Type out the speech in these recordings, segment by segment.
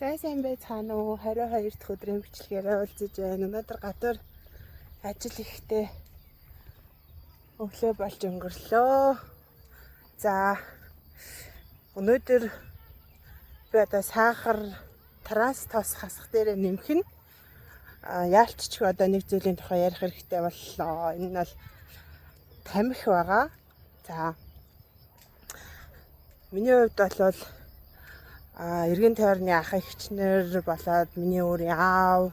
За, сайн байцгаана уу? 22 дахь өдрийн бичлэгээр уулзаж байна. Өнөөдөр гадуур ажил ихтэй өглөө болж өнгөрлөө. За, өнөөдөр би одоо сахар, транс тос хасах дээрээ нэмэх нь яалтчгүй одоо нэг зүйлийн тухай ярих хэрэгтэй боллоо. Энэ нь бол тамхи байгаа. За, миний хувьд бол эргэн тойрны ах эгчнэр болоод миний өөрийн аав,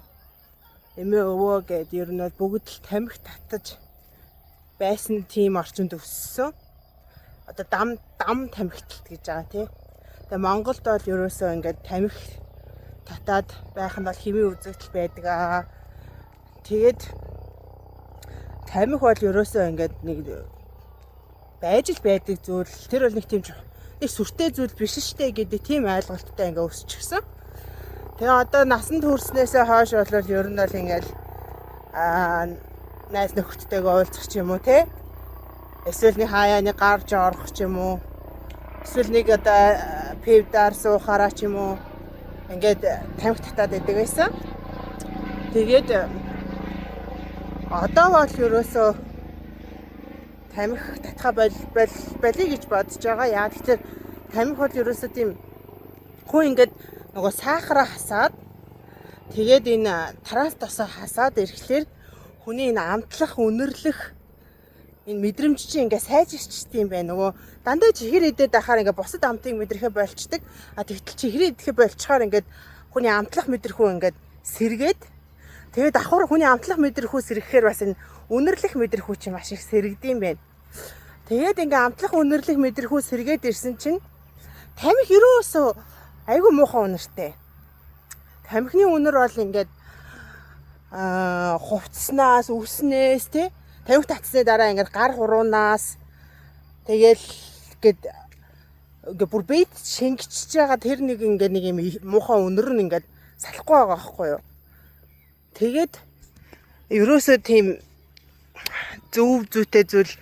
эмээ, өвөө гээд ер нь бол бүгд л тамхи татаж байсан тийм орчинд өссөн. Одоо дам дам тамхиталт гэж байгаа, тий. Тэгээ Монголд бол ерөөсөө ингээд тамхи татаад байх нь бол хэвийн үзэгдэл байдаг аа. Тэгээд тамхи бол ерөөсөө ингээд нэг байж л байдаг зүйл. Тэр бол нэг тийм нэг сүртэй зүйл биш штэ гэдэг тийм ойлголттой ингээ өсчихсөн. Тэгээ одоо насанд хүрснээсээ хойш бол ер нь бол ингээл найз нөхдөдтэйгээ уулзах ч юм уу, те. Эсвэл нэг хаяа нэг гарч орох ч юм уу. Эсвэл нэг одоо пивдаар суухаараа ч юм уу. Ингээд тамхи татаад байдаг байсан. Тэгээд одоо бол ерөөсөө тамхи татхаа болъё гэж бодож байгаа. Яа тэгэхээр тамхи бол ерөөсөө тийм хүн ингээд нөгөө сахараа хасаад, тэгээд энэ транс тосоо хасаад ирэхлээр хүний энэ амтлах, үнэрлэх энэ мэдрэмж чинь ингээ сайжирчт юм байна. Нөгөө дандаа чихэр идээд байхаар ингээ бусад амтыг мэдрэхэ болчдөг. А тэгтэл чихэр идэхэ болчхоор ингээд хүний амтлах мэдрэхүү ингээд сэргээд, тэгээд давхар хүний амтлах мэдрэхүү сэргэхээр бас энэ үнэрлэх мэдрэхүү чинь маш их сэргэдэм байна. Тэгээд ингээ амтлах, үнэрлэх мэдрэхүү сэргээд ирсэн чинь тамхи ерөөсөө айгүй муухай үнэртэй. Тамхины үнэр бол ингээд хувцснаас, үснээс, тий, тамхи татсны дараа ингээд гар хуруунаас тэгэл гээд ингээ бүр бийд шингэчихэж байгаа тэр нэг ингээ нэг юм муухай үнэр нь ингээд салахгүй байгаа байхгүй юу. Тэгээд ерөөсөө тийм зөв зүйтэй зүйл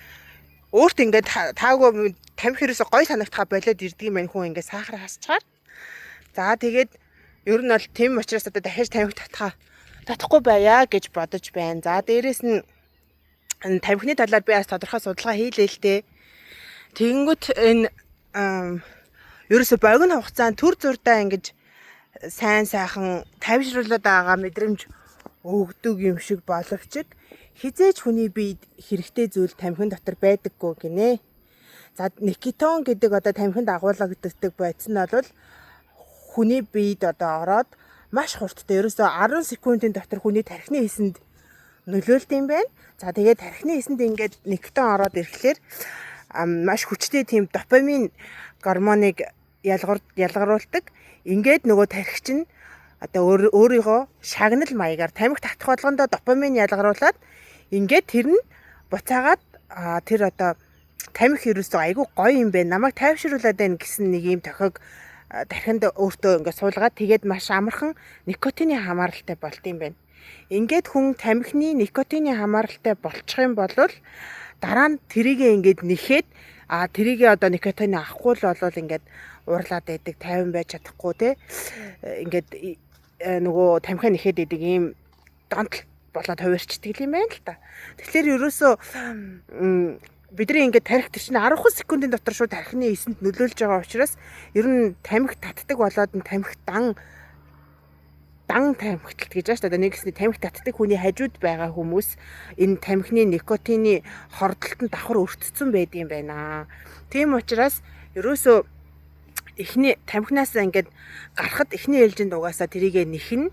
өөрт ингээд таагүй тамхи ерөөсөө гой санагдахаа болоод ирдэг юм байна хүн ингээд сахар хасчаар. За, тэгээд ер нь бол тийм учраас одоо дахиж тамхи татахгүй байя гэж бодож байна. За, дээрэс нь тамхины талаар би бас тодорхой судалгаа хийлээ л дээ. Тэгэнгүүт энэ ерөөсө богино хугацаанд түр зуурдаа ингэж сайн сайхан тайвшруулад байгаа мэдрэмж өгдөг юм шиг боловч хэзээ ч хүний биед хэрэгтэй зүйл тамхин дотор байдаггүй гинэ. За, никотин гэдэг одоо тамхинд агуулгаддаг бодис нь бол хүний биед одоо ороод маш хурдтай, ерөөсөө 10 секундын дотор хүний тархины эсэнд нөлөөлдөг юм байна. За, тэгээд тархины эсэнд ингээд никотин ороод ирэхлээр маш хүчтэй тийм допамин гормоныг ялгаруулдаг. Ингээд нөгөө тархи чинь одоо өөрийгөө шагнал маягаар тамхи татах болгондоо допамин ялгаруулад, ингээд тэр нь буцаагаад тэр одоо тамхи ерөөсөө айгүй гоё юм байна. Намайг тайвшруулад байна гэсэн нэг юм тохиог тархинд өөртөө ингээд суулгаад, тэгээд маш амархан никотины хамааралтай болдог юм байна. Ингээд хүн тамхины никотины хамааралтай болчих юм бол дараа нь тэрийгээ ингээд нэхэд тэрийгээ одоо никотин авахгүй л болвол ингээд уурлаад байдаг, тайван байж чадахгүй, те, ингээд нөгөө тамхи нэхэд байдаг ийм донтол болоод хувирчдаг юм байна л та. Тэгэхээр ерөөсөө бидний ингээд тархи тэр чинь 10 секундын дотор шууд тархины эсэнд нөлөөлж байгаа учраас ер нь тамхи татдаг болоод нь тамхи дан дан тамхиталт гэж байна шүү дээ. Нэг гэсний тамхи татдаг хүний хажууд байгаа хүмүүс энэ тамхины никотины хордлолтод давхар өртсөн байдаг юм байна. Тийм учраас ерөөсөө эхний тамхинаас ингээд гарахад эхний ээлжинд угаасаа тэрийгэ нэхэн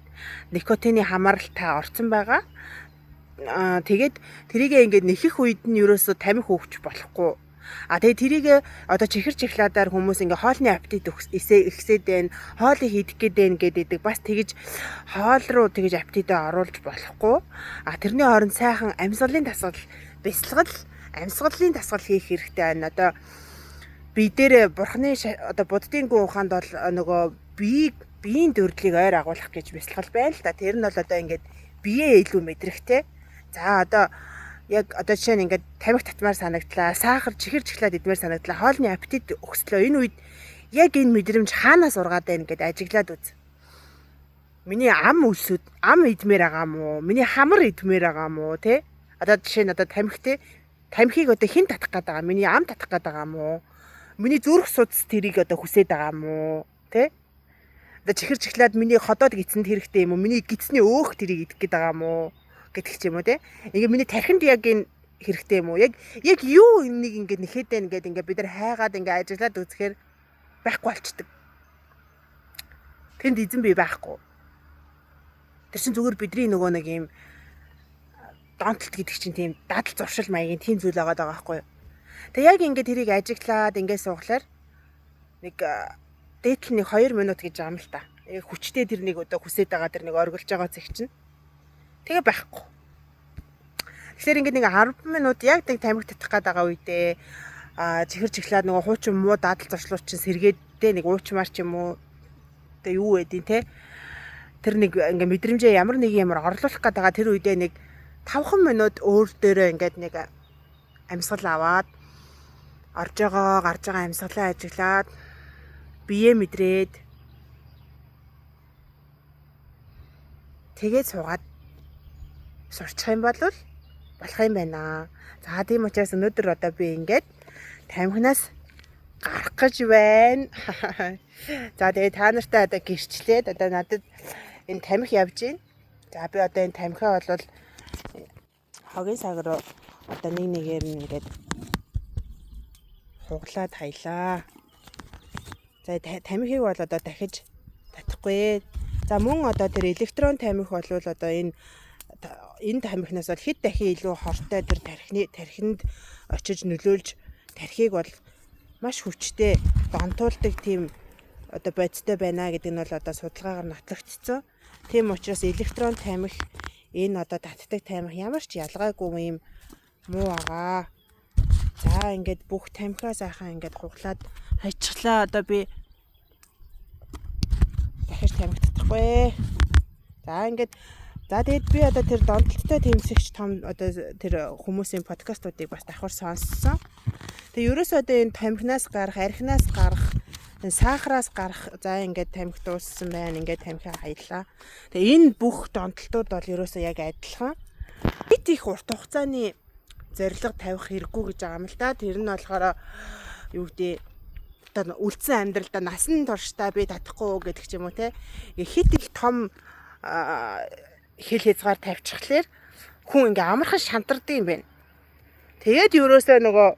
никотины хамааралтай орцсон байгаа. Тэгээд тэрийгэ ингээд нэхэх үед нь ерөөсөө тамхи өгч болохгүй. А тэгээ тэрийг одоо чихэр чихлаагаар хүмүүс ингээ хоолны аппетит ихсээд байна, хоолыг идэх гээд байна гэдэг, бас тэгж хоол руу тэгж аппетитээ оруулж болохгүй. А тэрний оронд сайхан амьсгалын дасгал, бясалгал, амьсгалын дасгал хийх хэрэгтэй байна. Одоо бие дээр бурхны одоо буддын гүн ухаанд бол нөгөө биеийн дөрдлийг ойр агуулах гэж бясалгал байна л да. Тэр нь бол одоо ингээд биеэ илүү мэдрэхтэй. За, одоо яг одоо жишээ нь ингээд тамхи татмаар санагдлаа, сахар, чихэр чихлаад идмээр санагдлаа, хоолны аппетит өгслөө. Энэ үед яг энэ мэдрэмж хаанаас ургаад байна гэдээ ажиглаад үз. Миний ам өлсөд ам идмээр байгаа юм уу? Миний хамар идмээр байгаа юм уу, те? Одоо жишээ нь одоо тамхи, те, тамхиг одоо хэн татах гээд байгаа? Миний ам татах гээд байгаа юм уу? Миний зүрх судас тэрийг одоо хүсээд байгаа юм уу, те? Одоо чихэр чихлээд миний ходоод гидсэнд хэрэгтэй юм уу? Миний гидсний өөх тэрийг идэх гээд байгаа юм уу? Гэдэг ч юм уу, те? Ингээ миний тархинд яг энэ хэрэгтэй юм уу? Яг юу нэг ингээ нэхэд байна гэд ингээ бид нар хайгаад ингээ ажиллаад үзэхээр байхгүй болчдөг. Тэнд эзэн бий байхгүй. Тэр чинь зүгээр бидний нөгөө нэг юм донтолт гэдэг чинь тийм дадал зуршил маягийн тийм зүйл байгаа даа байхгүй юу? Тэг яг ингээ тэрийг ажиглаад ингээ сууглаар нэг дээдл нэг 2 минут гэж байгаа юм л та. Яг хүчтэй тэр нэг одоо хүсээд байгаа тэр нэг оргилж байгаа зэг чинь. Тэгээ байхгүй. Тэгэхээр ингээд нэг 10 минут яг нэг тамхи татах гээд байгаа үедээ чихэр чихлээд нөгөө хуучин муу дадал зуршлууд чинь сэргээдтэй нэг уучмаар ч юм уу одоо юу байдیں۔ те. Тэр нэг ингээ мэдрэмжээ ямар нэг юмар орлуулах гээд байгаа тэр үедээ нэг 5 минут өөр дээрээ ингээд нэг амьсгал аваад орж байгаа гарч байгаа амьсгалаа ажиглаад биеэ мэдрээд тэгээд суугаад сурчих юм бол болох юм байна. За тийм учраас өнөөдөр одоо би ингээд тамхинаас гарах гэж байна. За тэгээ та нартай одоо гэрчлээд одоо надад энэ тамхи явж байна. За би одоо энэ тамхиа бол хогийн саг руу одоо нэг нэгээр нь ингээд хуглаад хаялаа. За тамхиг бол одоо дахиж татахгүй. За мөн одоо тэр электрон тамхи бол одоо энэ тамхинаас бол хэд дахин илүү хортой тэр тархинд очиж нөлөөлж тархийг бол маш хүчтэй донтуулдаг тийм одоо бодистой байна гэдэг нь бол одоо судалгаагаар нотлогдсон. Тийм учраас электрон тамхи энэ одоо татдаг тамхи ямар ч ялгаагүй юм муу байгаа. За ингээд бүх тамхиа сайхан ингээд хуглаад хайчихлаа. Одоо би дахиж тамхи татахгүй. За ингээд за тэгээд би одоо тэр донтолттой тэмцэгч том одоо тэр хүмүүсийн подкастуудыг бас давхар сонссон. Тэгээд ерөөсөө одоо энэ тамхинаас гарах, архинаас гарах, энэ сахараас гарах, за ингээд тамхи дууссан байна, ингээд тамхи хаялаа. Тэгээд энэ бүх донтолтууд бол ерөөсөө яг адилхан. Бит их урт хугацааны зорилго тавих хэрэггүй гэж байгаа юм л да. Тэр нь болохоор юу гэдэг одоо үлдсэн амьдралдаа насан туршдаа би татахгүй гэдэг ч юм уу те. Хит их том хил хязгаар тавьчихлаар хүн ингээ амархан шантардаг юм байна. Тэгээд ерөөсөө нөгөө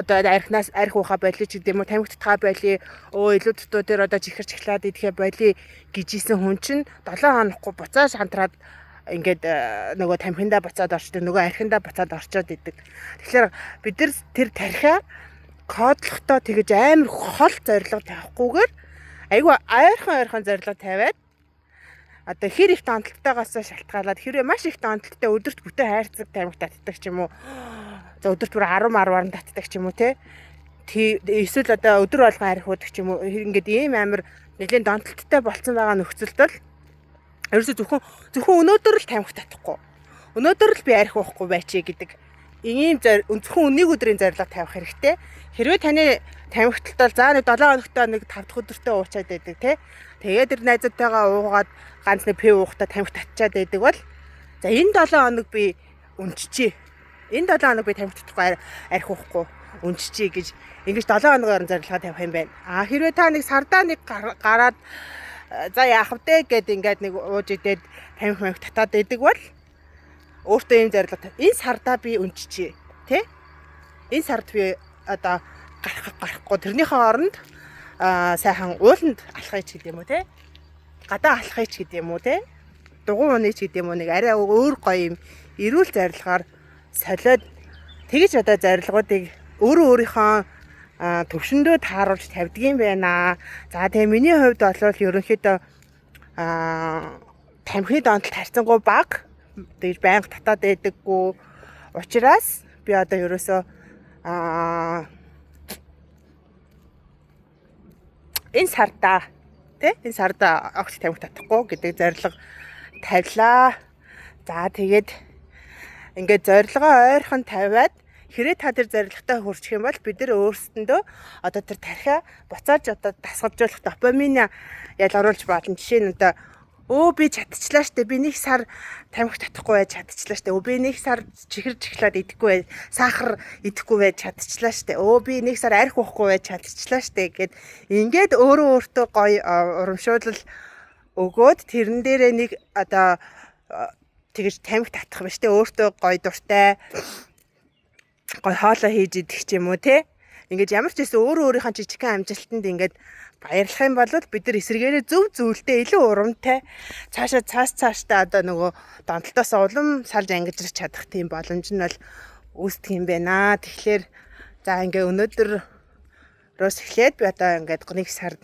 одоо архинаас арх уухаа болий ч гэдэм үү, тамхи татгаа болий, өө илүү дутуу дээр одоо чихэр чихлаад идэхэ болий гэж исэн хүн чинь 7 хонохгүй буцаа шантраад ингээд нөгөө тамхиндаа буцаад орчдөг, нөгөө архиндаа буцаад орчоод идэг. Тэгэхээр бид нар тэр тархиа кодлохдоо тэгэж амар хол зорилго тавихгүйгээр айгүй ойрхон зорилго тавиад одоо хэр их донтолтойгоос шалтгаалаад хэрвээ маш их донтолттой өдөрт бүтэн хайрцаг тамхи татдаг ч юм уу, за өдөрт бүр 10 10-аар татдаг ч юм уу те, эсвэл одоо өдөр болгон арх уудаг ч юм уу, ингээд ийм амар нэлийн донтолттой болцсон байгаа нөхцөлд бол ерөөсөө зөвхөн өнөөдөр л тамхи татахгүй, өнөөдөр л би арх уухгүй байчээ гэдэг ийм зөвхөн нэг өдрийн зорилго тавих хэрэгтэй. Хэрвээ таны тамхиталт бол за нэг 7 хоногтой нэг 5 дахь өдөртөө уучаад байдаг те. Тэгээд тэр найзуудтайгаа уугаад ганц нэг пив уухтаа тамхи татчаад байдаг бол за энэ 7 хоног би үнччихье. Энэ 7 хоног би тамхи татахгүй арх уухгүй үнччихье гэж ингэж 7 хоногоор зорилгоо тавих юм байна. А хэрвээ та нэг сардаа нэг гараад за яах вэ гэд ингээд нэг ууж идээд тамхи татаад байдаг бол өөртөө ийм зорилго тавь. Энэ сардаа би үнччихье тэ. Энэ сард би одоо гарахгүй тэрнийхээ оронд сайхан ууланд алхахыг ч гэдэг юм уу те. Гадаа алхахыг ч гэдэг юм уу те. Дугуй уныг ч гэдэг юм уу, нэг арай өөр гоё юм эрүүл зорилгоор солиод тэгэж одоо зорилгоодыг өөрөө өөрийнхөө төвшөндөө тааруулж тавьдаг юм байна. За тэгээ миний хувьд бол ерөнхийдөө тамхины донтолт харьцангуй бага, тэгж байнга татаад байдаггүй учраас би одоо ерөөсөө энэ сарда тий энэ сарда огт тамхи татахгүй гэдэг зорилго тавилаа. За тэгээд ингээд зорилгоо ойрхон тавиад Хэрэг та тэр зорилготой хүрчих юм бол бид нар өөрсдөндөө одоо тэр тархиа буцааж одоо дасгалжуулах допамин ялгаруулж болно. Жишээ нь одоо би чадчихлаа штэ, би нэг сар тамхи татахгүй байж чадчихлаа штэ. Би нэг сар чихэр чихлаад идэхгүй бай, сахар идэхгүй байж чадчихлаа штэ. Би нэг сар арх уухгүй байж чадчихлаа штэ гэд ингээд өөрөө өөртөө гоё урамшуулал өгөөд тэрэн дээрээ нэг одоо тэгэж тамхи татах биш те, өөртөө гоё дуртай гоё хоолоо хийж идэх ч юм уу те. Ингээд ямар ч байсан өөрөө өөрийнхөө жижигхэн амжилтанд ингээд баярлах юм бол бид нар эсрэгээрээ зөв зүйлдээ илүү урамтай цаашаа цаашдаа одоо нөгөө донтолтоос улам салж ангижирч чадах тийм боломж нь бол үүсдэг юм байна. Тэгэхээр за ингээ өнөөдрөөс эхлээд би одоо ингээд нэг сар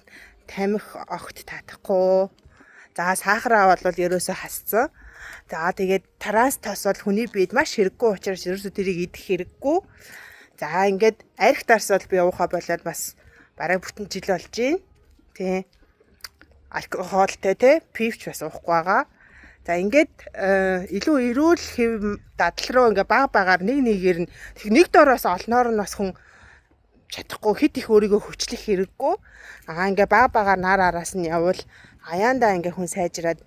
тамхи огт татахгүй. За сахараа бол ерөөсөө хасцсан. За тэгээд транс тос бол хүний биед маш хэрэггүй учраас ерөөсөө тэрийг идэх хэрэггүй. За ингээд арх дарс бол би уухаа болоод бас бараг бүтэн жил болж байна. Тий. Алкогольтой те пивч бас уухгүй байгаа. За ингээд илүү эрүүл хэв дадал руу ингээ баг багаар нэг нэгээр нь нэг дороос олноор нь бас хүн чадахгүй хит их өөрийгөө хүчлэх хэрэггүй. Аа ингээ баг багаар нар араас нь явбал аяандаа ингээ хүн сайжраад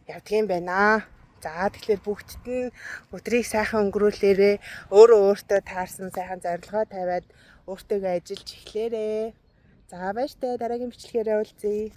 явдгийм байна. За тэгэхээр бүгдд нь өдрийг сайхан өнгөрүүлээрээ, өөрөө өөртөө таарсан сайхан зорилгоо тавиад өөртөөгөө ажиллаж эхлээрээ. За баяртай, дараагийн бичлэгээрээ уулзъя.